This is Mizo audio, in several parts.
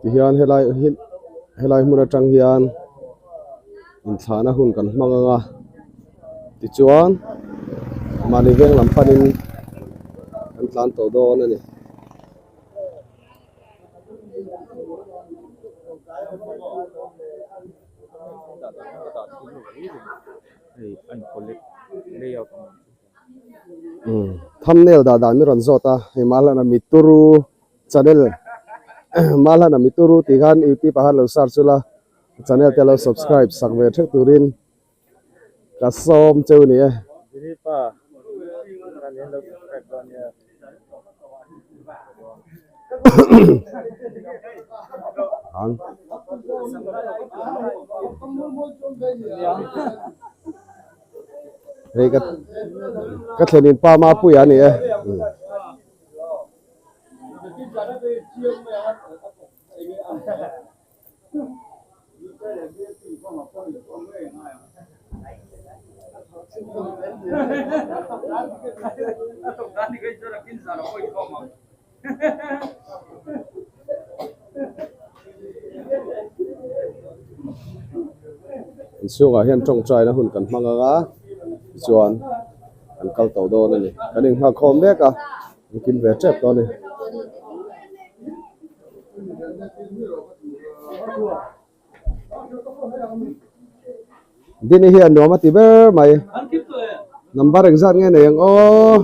Tihian helai hi helai hmun atang hian inthlahna hun kan hmang ang a tichuan mahni veng lam panin kan tlan tawh dawn a ni. Thumbnail dah dan min rawn zawt a hei Mahlana Mituru channel Mahlana Mituru tih khan youtube ah khan lo search ula channel te lo subscribe sak ve theuh turin ka sawm cheu ni e. Hei ka ka thlen in pa Mapuia a ni e. Inchhungah hian tawngtaina hun kan hmang ang a tichuan kan kal tawh dawn a ni kan inghak khawm mek a an kim ve tep tawh a ni. Dini hi a nuam a ti ber mai number engzat nge nei ang aw.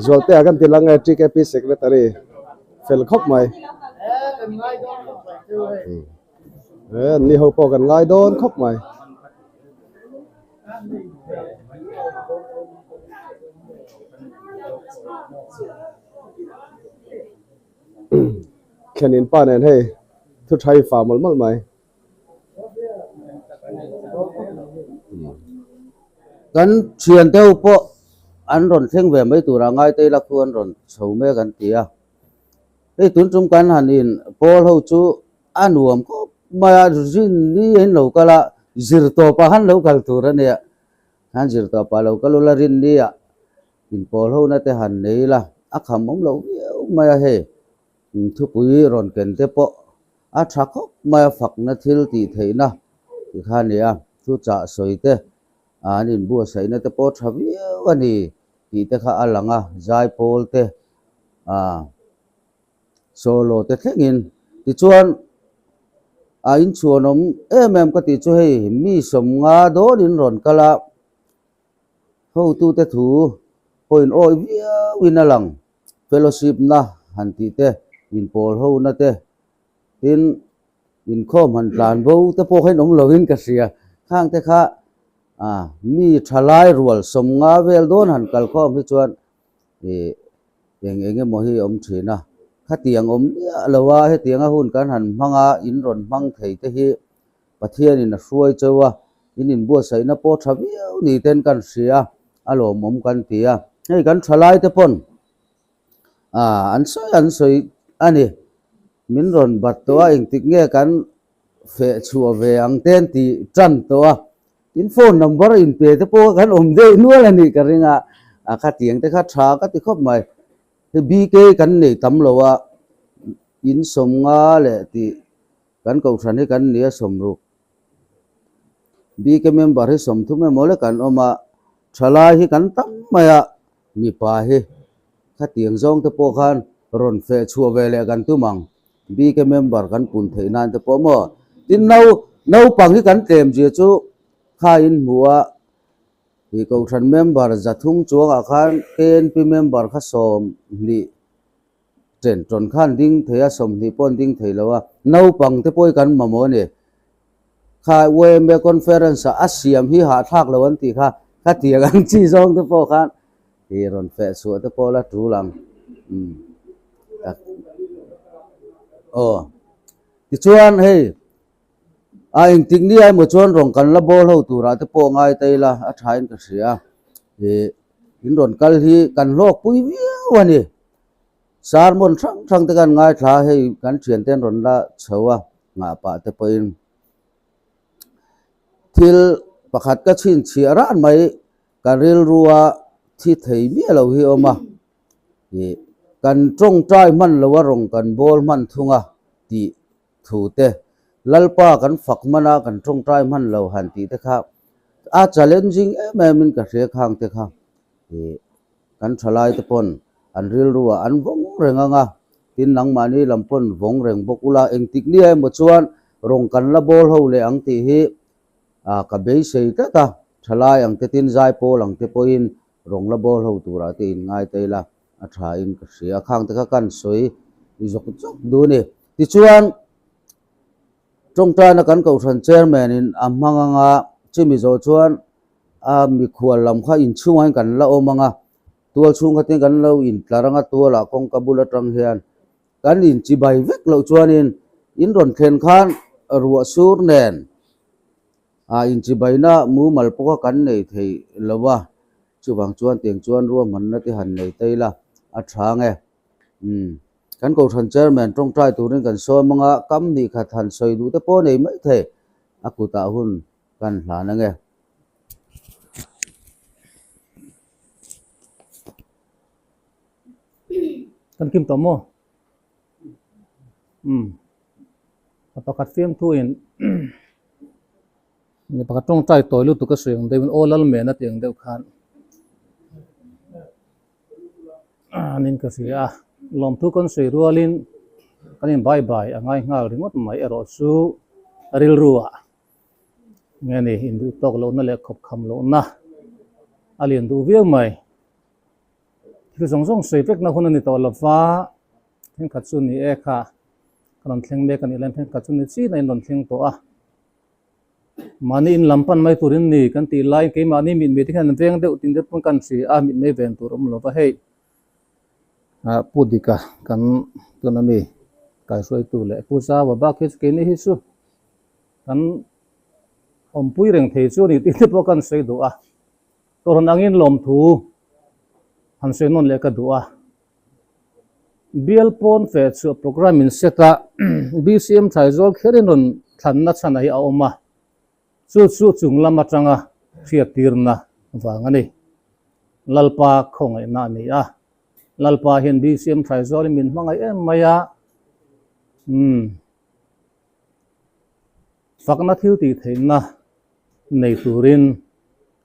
Zualtea kan ti lang e TKP secretary fel khawp mai e an ni ho pawh kan ngai dawn khawp mai. Thlenin pa nen hei thu tha hi fa mawlh mawlh mai. Kan thian deuh pawh an rawn thleng ve mai turah ngaite ila khu an rawn chho mek an ti a. Hei tun tum kan han in pawl ho chu a nuam khawp mai a, rin ni a in lo kal a, zir tawpah khan lo kal tur a nia. Han zir tawpah lo kal ula rin ni ah in pawl ho na te han nei ila a kham awm loh viau mai a hei thupui rawn ken te pawh A tha khawp mai a fakna thil tih theihna ti kha a ni a, thu chah sawi te an inbuatsaihna te pawh tha viau a ni tih te kha a lang a, zaipawl te solo te thlengin. Tichuan a inchhuanawm em em ka tih chu hei mi sawmnga dawnin rawn kal a, hotute thu pawh inawih viauin a lang. Fellowship na han tih te, inpawl ho na te, tin inkhawm han tlan bo te pawh kha in awm lovin ka hria. Khang te kha ah mi thalai rual sawmnga vel dawn han kal khawm hi chuan ih eng eng emaw hi a awm thin a. Khatiang awm miah lo a, hetianga hun kan han hmang a, in rawn hmang thei te hi Pathianin a hruai cheu a, in inbuatsaihna pawh tha viau ni ten kan hria a, lawmawm kan ti a. Hei kan thalai te pawn ah an sawi an sawi a ni, min rawn bat tawh a, engtik nge kan feh chhuah ve ang te an ti tan tawh a, tin phone number inpe te pawh kha kan awm deuh nual a nih ka ring a, a khatiang te kha tha ka ti khawp mai. Hei BK kan nei tam lo a, in sawmnga leh tih Kan kohhran hi kan nia sawmruk. BK member hi 30 emaw lek an awm a, thalai hi kan tam mai a, mipa hi khatiang zawng te pawh khan rawn feh chhuah ve leh kan tum ang, BK member kan pun theih nan te pawh maw? Tin nau naupang hi kan tlem zia chu kha in hmu a, ih kohhran member 300 chuangah khan KNP member kha 20 Chen tawn khan ding thei a, 20 pawh an ding thei lo a, naupang te pawh hi kan mamawh a ni. Kha YMA conference ah a siam hi hahthlak lo an tih kha, khatiang ang chi zawng te pawh khan Ih rawn feh chhuah te pawh la tul ang. Umm tak. Aw. Tichuan hei a engtik ni a emaw chuan rawn kan la bawl ho turah te pawh ngai ta ila a thain ka hria. Ih in rawn kal hi kan hlawk pui viau a ni. Sermon hrang hrang te kan ngaithla a hei kan thiante an rawn la chho a nghah pah te pawhin thil pakhat ka chhinchhiah ran mai. Ka rilrua thi thei miah lo hi a awm a, ih kan tawngtai hman lo a rawng kan bawl hman thung a tih thu te, Lalpa kan fak hman a kan tawngtai hman lo han tih te kha a challenging em em in ka hria khang te kha ih kan thalai te pawn an rilrua an vawng reng ang a, tin nangmahni lam pawn vawng reng bawk ula engtik nia emaw chuan rawng kan la bawl ho leh ang tih hi Ah ka beisei tlat a, thalai ang te tin zai pawl ang te pawhin rawng la bawl ho turah te in ngai ta ila a tha in ka hria. Khang te kha kan sawi zawk zawk duh a ni. Tichuan tawngtaina kan kohhran chairman in a hmang anga chumi zawh chuan a mikhual lam kha inchhungah hian kan la awm anga tual chhung khatin kan lo intlar anga tualah kawngka bul atang hian Kan inchibai vek loh chuanin in rawn thlen khan ruah sur nen ah inchibaina mumal pawh kha kan nei thei lo a, chuvang chuan tiang chuan ruahmanna te han nei ta ila a tha ang e. Umm kan Kohhran Chairman tawngtai turin kan sawm anga kam hnih khat han sawi duh te pawh nei mai thei a kutah hun kan hlan ang e. Kan kim tawh maw? Umm. A pakhat fiamthu in mi pakhat tawngtai tawi lutuk a sawi ang deuhin aw lal men a tih ang deuh khan an in ka hria a. Lawmthu kan sawi rualin kan in bai bai a ngai nghal ringawt mai erawh chu rilru ah nge ni induh tawk lohna leh khawp kham lohna a lian duh viau mai. Thil zawng zawng sawi vekna hun a ni tawh lo va, thenkhat chu ni e kha ka rawn thleng mek a nih laiin thenkhat chu ni chin a in rawn thleng tawh a. Mahni in lam pan mai turin ni kan tih laiin keimahni mitmei te hian an veng deuh tih te pawn kan hria a, mitmei ven tur a awm lo va hei. Ah Pu Dika kan tuna mi kaihruaitu leh Pu Zaua bak hi chu keini hi chu kan awmpui reng thei chu a ni tih te pawh kan sawi duh a. Tawrhna angin lawmthu han sawi nawn leh ka duh a. Bial pawn feh chhuah programme in set a, BCM Thaizawlh kherin rawn thlanna chhana hi a awm a, chu chu chung lam atanga hriattirna vang a ni. Lalpa khawngaihna a ni a, Lalpa hian BCM Thaizawlhin min hmangaih em mai a, umm fakna thil tih theihna nei turin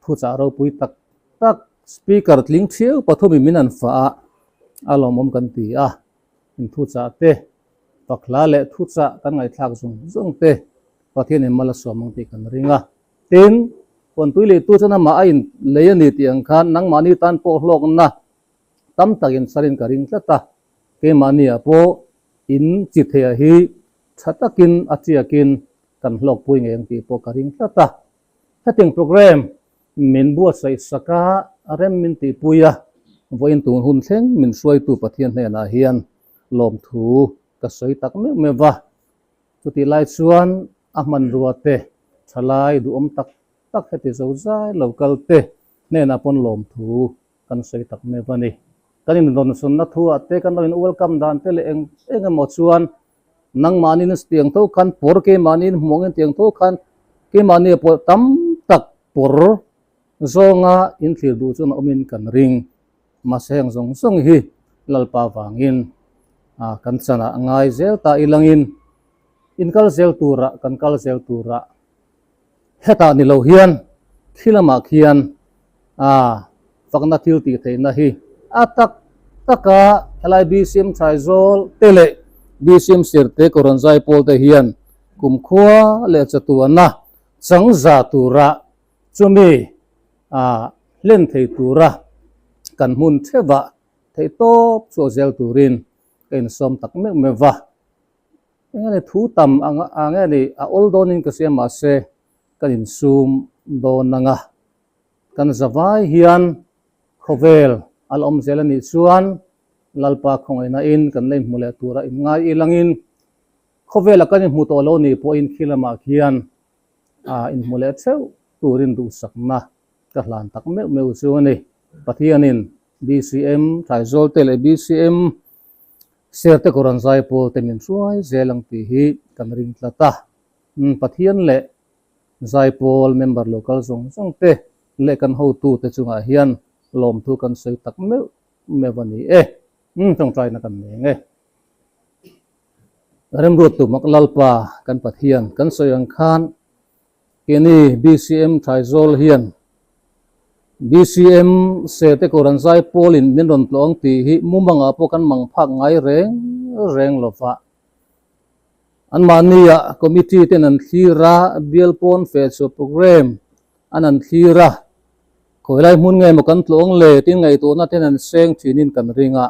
thuchah ropui tak tak speaker tling thiau pathumin min an fah a, a lawmawm kan ti a, in thuchah te pakhla leh thuchah kan ngaihthlak zawng zawng te Pathianin mal a sawm ang tih kan ring a. Tin, Puantui leitu chuan amah a in lei a ni tih ang khan nangmahni tan pawh hlawkna tam takin sarin ka ring tlat a, keimahniah pawh in chi theih hi tha takin a chiakin kan hlawkpui ngei ang tih pawh ka ring tlat a. Hetiang program min buatsaih sak a, rem min tihpui a, vawiin tun hun thleng min hruaitu Pathian hnenah hian lawmthu ka sawi tak meuh meuh va. Chutih lai chuan a hmanrua te, thalai duhawm tak tak heti zo zai lo kal te hnenah pawn lawmthu kan sawi tak meuh a ni. Kan inrawnsawnna thuah te, kan lo in welcome dan te leh eng eng emaw chuan nangmahniin tiang tho khan pawr keimahniin hmuangin tiang tho khan keimahnia pawh tam tak pawr zawnga inthlir duh chuan a awmin kan ring. Mahse heng zawng zawng hi Lalpa vangin kan chanah ngai zel ta ilangin inkal zel turah kan kal zel turah Hetah ni lo hian khi lamah khian a fakna thil tih theihna hi a tak taka helai BCM Thaizâwl te leh BCM Sirte Kawrawn Zaipawl te hian kumkhua leh chatuana changza tura chumi a hlen thei tura kan hmun theuhah theihtawp chhuah zel turin ka insawm tak meuh meuh va. Eng nge ni thu tam ang a nge ni a awl dawnin ka hria mahse kan insum dawn ang a, kan zavai hian khawvel. A la awm zel a nih chuan Lalpa khawngaihna in kan la inhmu leh tura inngai ilangin khawvela kan inhmu tawh lo nih pawhin khi lamah khian inhmu leh theuh turin duhsakna ka hlan tak meuh meuh chu a ni. Pathianin BCM Thaizawl te leh BCM Serte Kohhran Zaipawl te min hruai zel ang tih hi kan ring tlat a. Pathian leh Zaipawl member lo kal zawng zawng te leh kan hotu te chungah hian lawmthu kan sawi tak meuh meuh a ni e. Tawngtaina kan nei ang e. Remruat Tumak Lalpa kan Pathian kan sawi ang khan Keini BCM Thaizawl hian BCM Sete Kohhran Zaipawlin min rawn tlawh ang tih hi mumangah pawh kan mang phak ngai reng reng lo va. Anmahnia committee ten an thlir a, bial pawn feh chhuah programme an an thlir a, khawi lai hmun nge maw kan tlawh ang le tin ngaihtuahna ten an seng thinin kan ring a.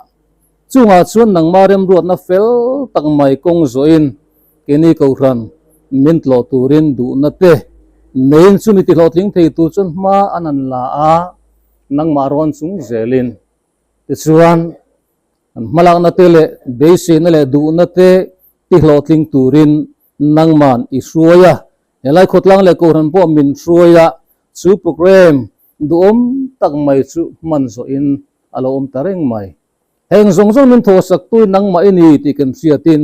Chungah chuan nangmah remruatna fel tak mai kawng zawhin keini Kohhran min tlawh turin duhna te neiin chumi tihlawhtling thei tur chuan hma an an la a, nangmah rawn chung zelin. Tichuan, an hmalakna te leh beiseina leh duhna te tihlawhtling turin nangman i hruai a, helai khawtlang leh Kohhran pawh min hruai a, chu programme duhawm tak mai chu hman zawhin a lo awm ta reng mai. Heng zawng zawng min thawhsak tui nangmah i ni tih kan hriatin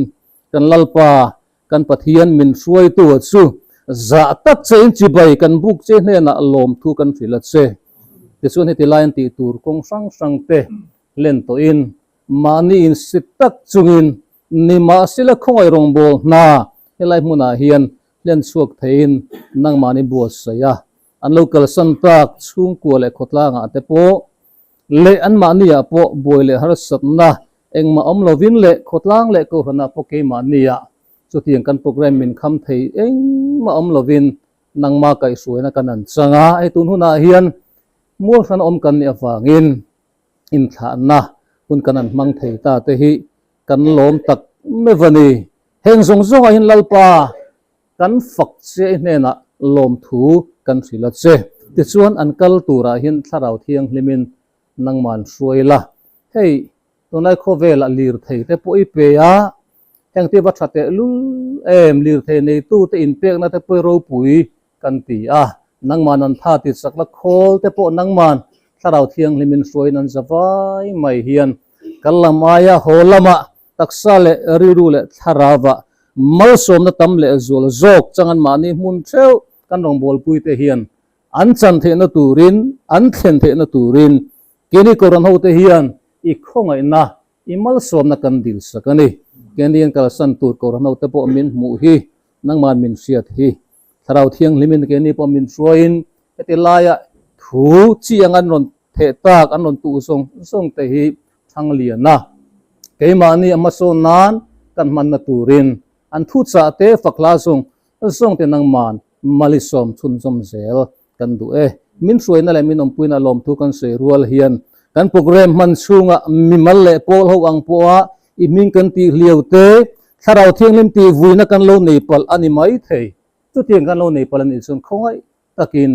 kan Lalpa, kan Pathian min hruaitu chu zah tak chein chibai kan buk che hnenah lawmthu kan hrilh a che. Tichuan heti laiin tih tur kawng hrang hrang te len tawhin mahni insit tak chungin nimahsela khawngaih rawngbâwl hna helai hmunah hian hlen chhuak theiin nangmahni buatsaih a, an lo kalsan tak chhungkua leh khawtlangah te pawh leh anmahniah pawh buai leh harsatna engmah awm lovin leh khawtlang leh kohhranah pawh keimahniah chutiang kan programme min kham thei engmah awm lovin nangmah kaihhruaina kan an chang a, hei tun hunah hian mual hran awm kan nih avangin inthlahna hun kan an hmang thei ta te hi kan lawm tak meuh a ni. Heng zawng zawngah hian Lalpa kan fak che i hnenah lawmthu kan hrilh a che. Tichuan an kal turah hian Thlarau Thianghlimin nangman hruai la. Hei tunlai khawvelah lirthei te pawh i pe a, heng te va tha teh lul em, lirthei neitute inpekna te pawh i ropui kan ti a, nangman an tha ti chak la khawl te pawh nangman Thlarau Thianghlimin hruaiin an za vai mai hian kal lam aia haw lamah taksa leh rilru leh thlarauah malsawmna tam leh zual zawk chang an mahni hmun theuh kan rawngbawlpui te hian an chan theihna turin an thlen theihna turin keini Kohhran hote hian i khawngaihna i malsawmna kan dil sak a ni. Keini an kalsan tur Kohhran hote pawh min hmuh hi nangman min hriat hi Thlarau Thianghlimin keini pawh min hruaiin heti laia thu chi ang an rawn theh tak an rawn tuh zawng zawng te hi Thangliana keimahni a hmasawn nan kan hmanna turin an thuchah te fak hla zawng zawng te nangman malisawm chhunzawm zel kan duh e. Min hruaina leh min awmpuina lawmthu kan sawi rual hian kan programme hman chhunga mimal leh pawl ho ang pawha i hming kan tih hliau te Thlarau Thianghlim tih vuina kan lo nei palh a ni mai thei. Chutiang kan lo nei palh a nih chuan khawngaih takin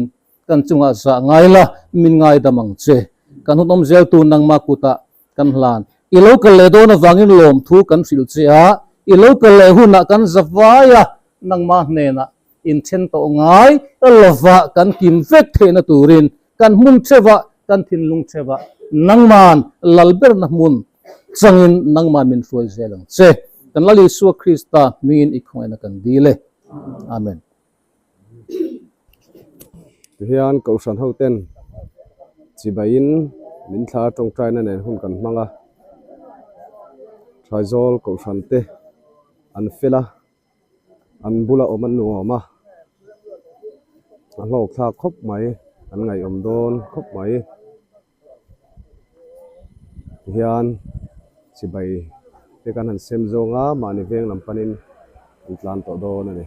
kan chungah zah ngai la, min ngaidam ang che. Kan hun awm zel tur nangmah kutah kan hlan. I lo kal leh dawn avangin lawmthu kan hrilh che a, i lo kal leh hunah kan za vai a, nangmah hnenah inthen tawh ngai lova kan kim vek theihna turin kan hmun theuhah, kan thinlung theuhah nangman lal berna hmun changin nangman min hruai zel ang che. Kan Lal Isua Krista hmingin i khawngaihna kan dil e. Amen. Tihian Kohhran hoten chibaiin min thla tawngtaina nen hun kan hmang a, Thaizawl Kohhran te an fel a, an bula awm an nuam a, a hlawk thlak khawp mai, an ngaihawm dawn khawp mai. Tihian chibai te kan han sem zawng a, mahni veng lam panin an tlan tawh dawn a ni.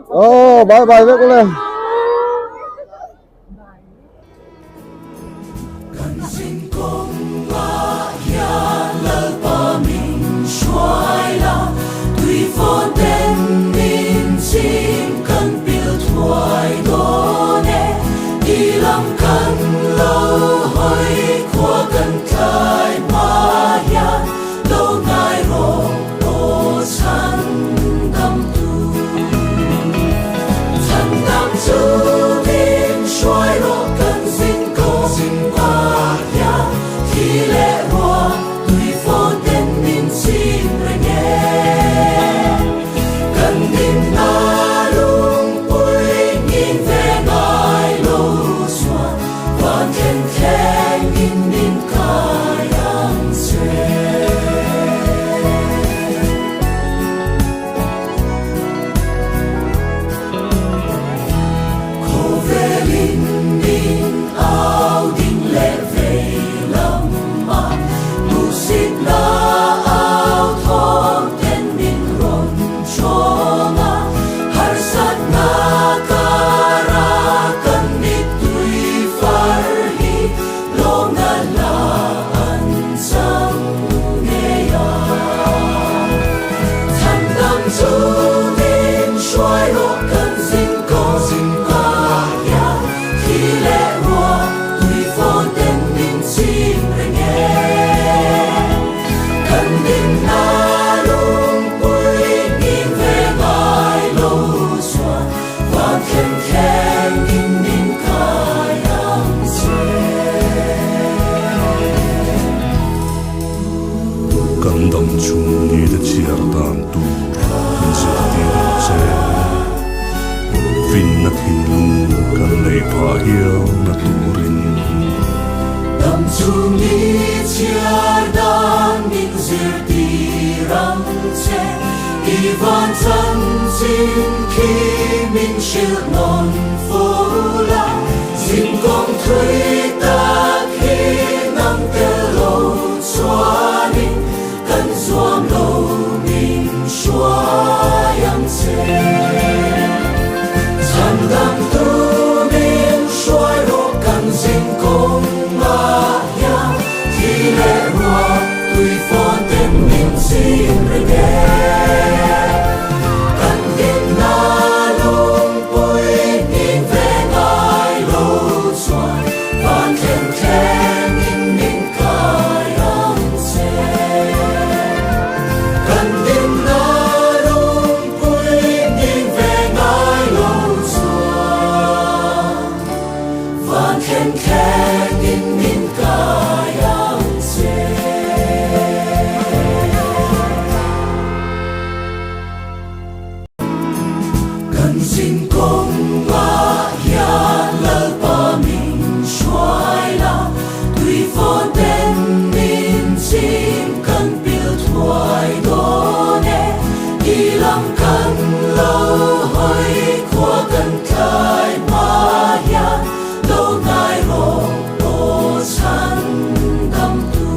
Aw bye bye vek ule. Kan dam chhung ni te chhiar dan tur min zirtir ang che. Finna thinlung kan nei phah hial na turin. Dam chhung ni chhiar dan min zirtir ang che. I van chanchin khi min hrilh nawn fo la. Zin kawng thui tak hi nang tel lo chuanin kan zuam lo min hruai ang che. Chhandam tu min hruai rawh kan zin kawng ah hian thi leh ruah tui fawn ten min chim reng e. Kan dinna lungpui hnim ve ngai lo chuan van thleng thlengin min kai ang che. Kan dinna lungpui hnim ve ngai lo chuan van thleng thlengin min kai ang che. Kan zin kawng ah hian Lalpa min hruai la, tui fawn ten min chim kan pil thuai dawn e. I lam kan lo hawi khua kan tlai hma hian lo ngai rawh aw chhan dam tu.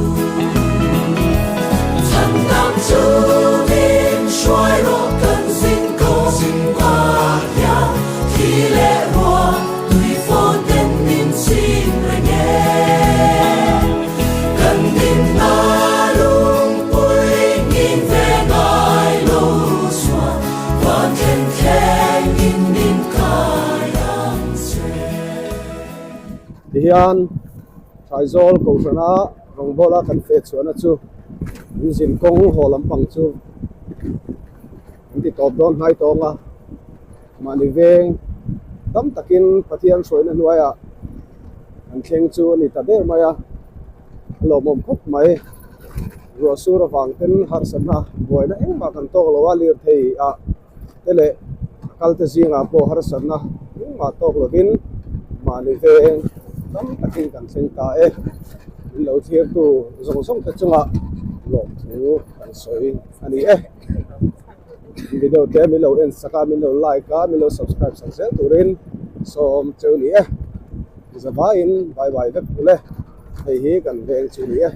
Chhan dam chu min hruai rawh kan zin kawng ah hian thi. Tihian Thaizawl Kohhrana rawngbawla kan feh chhuahna chu an zin kawng haw lampang chu an ti tawp dawn hnai tawng a, mahni veng tam takin Pathian hruaina hnuaiah an thleng chu a ni ta der mai a, a lawmawm khawp mai. Ruah sur avang ten harsatna buaina engmah kan tawk lo a, lirthei ah te leh a kal te zingah pawh harsatna engmah tawk lovin mahni veng tam takin kan thleng ta e. Min lo thirtu zawng zawng te chungah lawmthu kan sawi a ni e. Video te min lo en sak a, min lo like a, min lo subscribe sak zel turin sawm cheu ni e. Zavaiin bye bye vek ule. Hei hi kan veng chu ni e.